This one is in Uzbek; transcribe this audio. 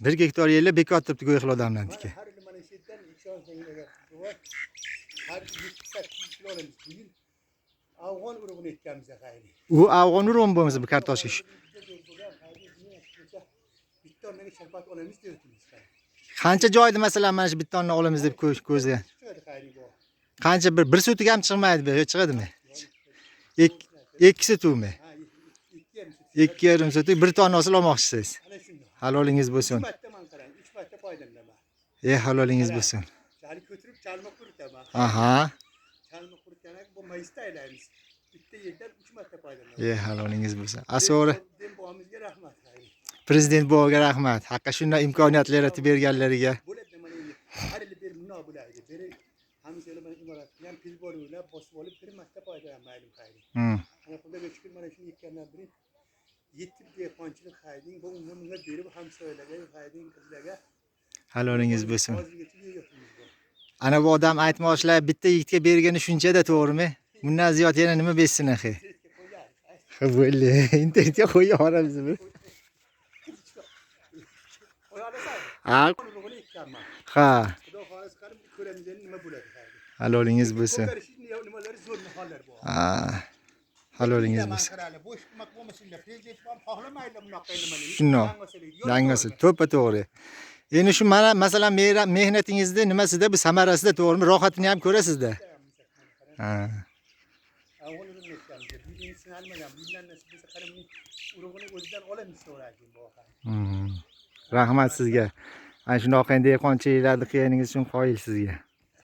1 gektar yerlar bekor turibdi go'yo odamlarniki. Har yili mana shu yerdan ishonsang agar buva, har 7-8 kilo olamiz. Bu yil afg'on urug'ini ekkanmiz, xayri. U afg'on urug'mi bo'lmasa bu kartoshka? Juda zo'r bo'lgan, xayri. Bo'lsa, bitta o'rniga sharbat olamiz deyapmiz. Qancha joyda, masalan, mana shu bitta tonna olamiz deb ko'zlagan? Chiqadi, xayri, bu. Qancha, bir sotik ham chiqmaydi bu, yo chiqadimi? 2 sotikmi? Ha, 2,5 sotik. 2,5 sotik 1 tonna hosil olmoqchisiz. Ana shundoq. Halolingiz bo'lsin. Uch marta, man qarang, uch marta foydalanaman. E, halolingiz bo'lsin. Chali ko'tirib chalma quritaman. Chalma quritgan bu mayisda aylaymiz. Bitta yerdan uch marta foydalanaman. E, halolingiz bo'lsin. Asori Den bobomizga rahmat, xayri. Prezident buvaga rahmat. Haqqa shunday imkoniyatlar yaratib berganlariga. Bo'ladi mana endi har yili bir bundoq bo'ladi. Biri hamma mana imoratni ham pil bo'luvlar bosib olib bir marta foydalanmaylik, xayri. Ana xudoga shukur, mana shuni ekkandan beri yetib dehqonchilik hayding, bu unga bunga berib hamsoyalarga hayding, qizlarga. Halolingiz bo'lsin. Hozirgacha yeyapmiz bu. Ana bu odam aytmoqchilar, bitta yigitga bergani shunchada, to'g'rimi? Bundan ziyod yana nima bersin axir? Internetga qo'yadi. Ha, bo'ldi. Internetga qo'yib yuboramiz bu. Qo'ya olasan. Ha, Urug'ini ekkanman. ha. Xudo xohlasa, qarab ko'ramiz endi nima bo'ladi, xayri. Halolingiz bo'lsin. Ko'karish nimalari zo'r nihollar bu. Ha. Halolingiz bo'lsin. Qarali, bo'sh qilmak bo'lmasinlar. Prezident ham xohlamaydi bunaqa nimani. Shundoq. Dangasa to'ppa to'g'ri. Endi shu mana masalan mehnatingizni nimasida bu samarasida, to'g'rimi? Rohatini ham ko'rasizda. Ha. Avval urug'ini ekkanmiz. Bu yil sinalmagan. Bu yildan nasib bo'lsa, qara, buning urug'ini o'zidan olamiz so'raydi bu. Rahmat sizga. Ana shundoq dehqonchiliklarni qilganingiz uchun qoyil sizga.